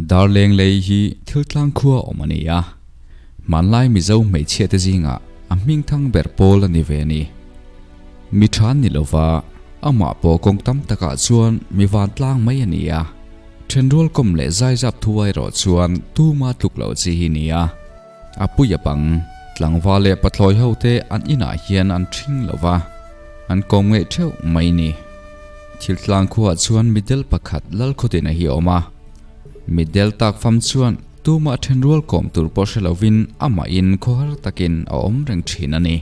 Darleng lei hi thil tlang khua awm a ni a, hmanlai Mizo hmeichhia te zingah a hming thang ber pawl a ni ve a ni. Mi tha ni lova, amah pawh kawng tam takah chuan mi vantlang mai a ni a, thenrual kawm leh zaizap thuai erawh chuan tuma tluk loh chi hi ni a. A puia pang, tlangval leh pathlawi ho te an inah hian an ṭhing lo va, an kawm ngeih ṭheuh mai ni. Thil tlang khuaah chuan mitdel pakhat Lalkhawtina hi a awm a. Mitdel tak fam chuan tumah ṭhenrual kawm tur pawh hre lovin amahin khawhar takin a awm reng ṭhin a ni.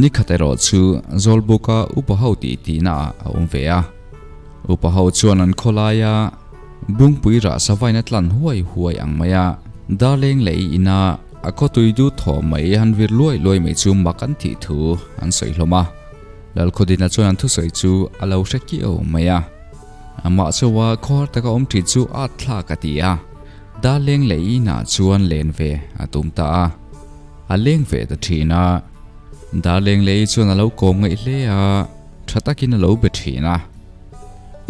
Ni khat erawh chu Zawlbuka upa ho tih tihna ah a awm ve a. Upa ho chuan an khawlaia Bungpui rah savaina tlan huai huai ang mai a, Darleng leh i ina a khawtui du thaw mai han vir luai luai mai chu mak an tih thu an sawi hlawm a. Lalkhawdina chuan an thusawi chu a lo hre kiau mai a. Amah chauha khawhar taka awm ṭhin chu a thlak a ti a, Darleng leh i inah chuan len ve a tum ta a. A leng ve ta ṭhin a. Darleng leh i chuan a lo kawm ngaih hle a, ṭha takin a lo be ṭhin a.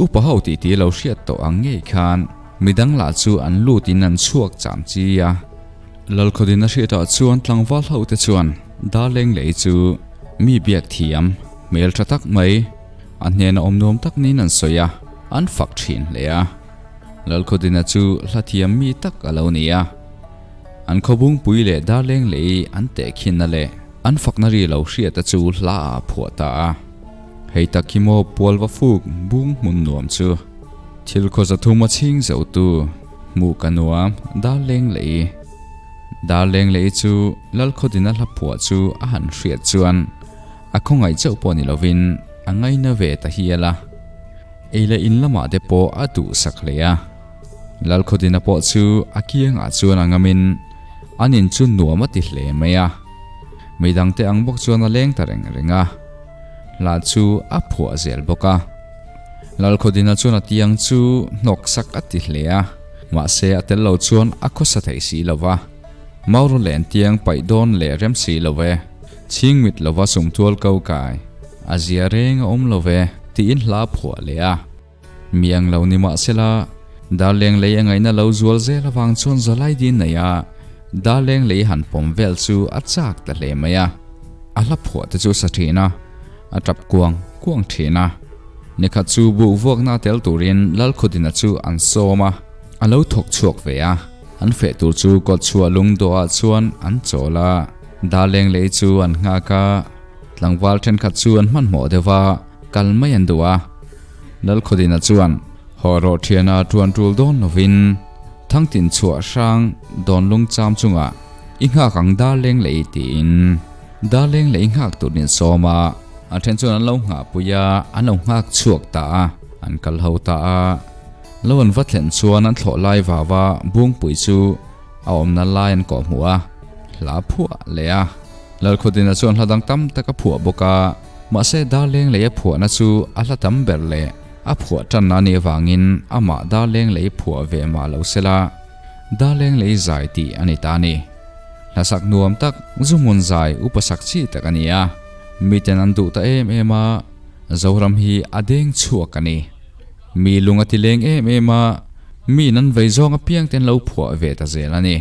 Upa ho tih tih lo hriat tawh ang ngei khan midang lah chu an lut in an chhuak cham chi a. Lalkhawdin a hriatah chuan tlangval ho te chuan Darleng lei chu mi biak thiam, hmel tha tak mai, a hnena awm nuam tak niin an sawi a, an fak thin hle a. Lalkhawdina chu hla thiam mi tak a lo ni a. An khawbungpui leh Darleng lei an tehkhinna leh an fakna ri lo hriata chu hla ah a phuah ta a. Hei tak hi maw pual va fuk bung hmun nuam chu. Thil khaw zathum a chhing zo tu hmuh ka nuam Darleng lei. Darleng lei chu Lalkhawdina hla phuah chu a han hriat chuan a khawngaih chauh pawh ni lovin a ngaina ve ta hial a. Ei leh in lamah te pawh a duhsak hle a. Lalkhawdina pawh chu a kiangah chuan a ngamin an in chu nuam a ti hle mai a. Midangte ang bawk chuan a leng ta reng reng a. Hla chu a phuah zel bawk a. Lalkhawdina chuan a tiang chu hnawk sak a ti hle a, mahse a tel lo chuan a khawsa thei si lo va. Mauro len tiang paih dawn leh rem si lo ve, chhing mit lova sumtual ko kai, a zia reng a awm lo ve, tiin hla a phuah leh a. Mi ang lo ni mahsela, Darleng lei a ngaihna lo zual zel avang chuan Zawlai din nei a, Darleng lei han pawm vel chu a chak ta hle mai a. A hla phuah te chu sa thin a, a tap kuang kuang thin a. Nikhat chu buh vuakna tel turin Lalkhawdina chu an sawm a, a lo thawk chhuak ve a. An feh tur chu kawtchhuah lungdawhah chuan an chawl a, Darleng lei chu an nghak a, tlangval thenkhat chu an hmanhmawh deuh va, kal mai an duh a. Lalkhawdina chuan haw rawh thiana tuan tul dawn lovin Thangtin chhuah hrang dawn lung cham chungah i nghak ang Darleng lei tiin Darleng lei nghak tur nin sawm a, a then chuan an lo nghah pui a, an lo nghak chhuak ta a, an kal ho ta a. Lo an va thlen chuan an thlawh lai vava Bungpui chu a awmna lai an kawh hmuh a, hla phuah leh a. Lalkhawdina chuan hla dang tam tak a phuah bawk a. Mahse Darleng lei a phuahna chu a hla tam ber leh a phuah tanna a nih avangin amah Darleng lei phuah ve mah lo sela, Darleng lei zai tih a ni ta a ni. Hlasak nuam tak, zuhmun zai upa sak chi tak a ni a, miten an duh ta em em a, Zoram hi a deng chhuak a ni. Mi lung a ti leng em em a, miin an vei zawng apiang te an lo phuah ve ta zel a ni.